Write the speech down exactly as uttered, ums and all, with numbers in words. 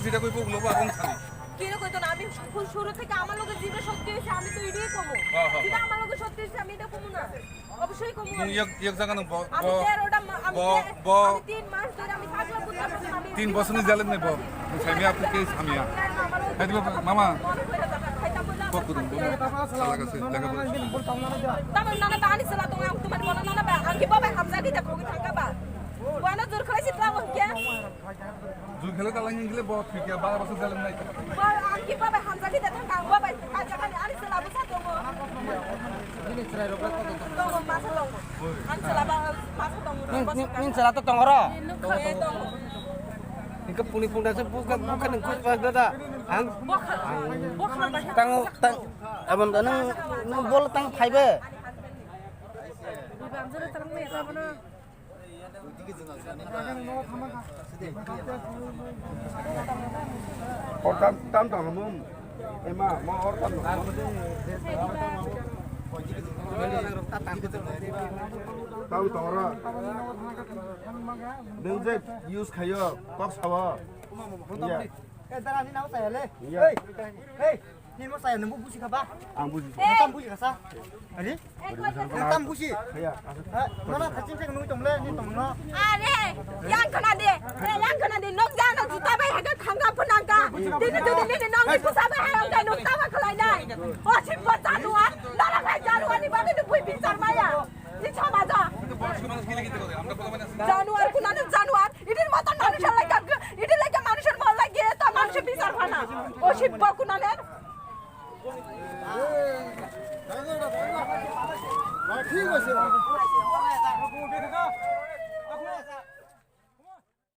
যেটা কইবো ওগুলো আগুন খালি। কিরে কইতো না, আমি শু-, শুরু থেকে আমার লগে যেটা সত্যি হয়েছে, আমি তো এটাই কমু। হ্যাঁ, হ্যাঁ, যেটা হ্যাঁ। আমার লগে সত্যি হয়েছে, আমি এটা কমু না। অবশ্যই কমু তুমি আমি। এক, এক জায়গা না ব-, আমি ব-, তেরোটা মা-, আমি ব-, তে-, ব-, আমি তিন মাস ধরে আমি পাগলা কুত্তার মতো আমি তিন বছর নি জেলে নেব। সামিয়া, আপনি কে সামিয়া? কেন আমার ওই এই দিল, মামা। মনে করে যাবে, খাইতাম বলে আমার কত দিন? খাইতাম বলে। চালা গেছে, দেখা করে। তারপর নানা বাহানি চালা তোমার, তোমার বলো নানা বা, আমি কি বাবা হামজা দিতে কবি থাকা বা? বয়ানো জোর করে চিত্রা বলকে? জুই খেলে তালা হিং খেলে বত ফিকিয়া বারো বছর জেলে নাই। Ba, ang ki ba bai hamjak ki de thang kang ba bai kacha kani ani sela bwsa tongo. Bini chwrai rok bai koto tongo. Tongo, masa tongo. Ani sela ba, masa tongo. Nin, nin, nin sela to tongo ro. Eh, tongo. Hingke puni puni se buka, buka ning kuch ba da. Ang, bokha, bokha ba. Tang, tang, abon da nang, nang bol tang phaibe. Bibam jero tang me ta bono. Hor tam, tam tong mum. Ema, mo hor tam tong. Tam tong ra. Nung je use khayo, kok sawo. Iya. Eh, dara ni nao saya le. Iya. Hey, hey. Nini mo saya nunggu busi kha ba? Ang busi. Eh. Tam busi kha sa? Ani? Tam busi. Iya. Ha, mana thaching thaching nunggu tong le, ni tong no. Are, yang khna de. Eh, yang khna de. Nok ja nok juta bai haga khanga phunang ka. Dini dini dini nong ni pusa bai haga nok ta ba khlai nai. O si pa januar, nara bai januar ni ba ni bui bichar maya. Ni chama ja. Januar kunani januar. Idir moton manusor laikha, idir laikha manusor mol lagi, to manusor bisar phana. O si pa kunani. ঠিক আছে।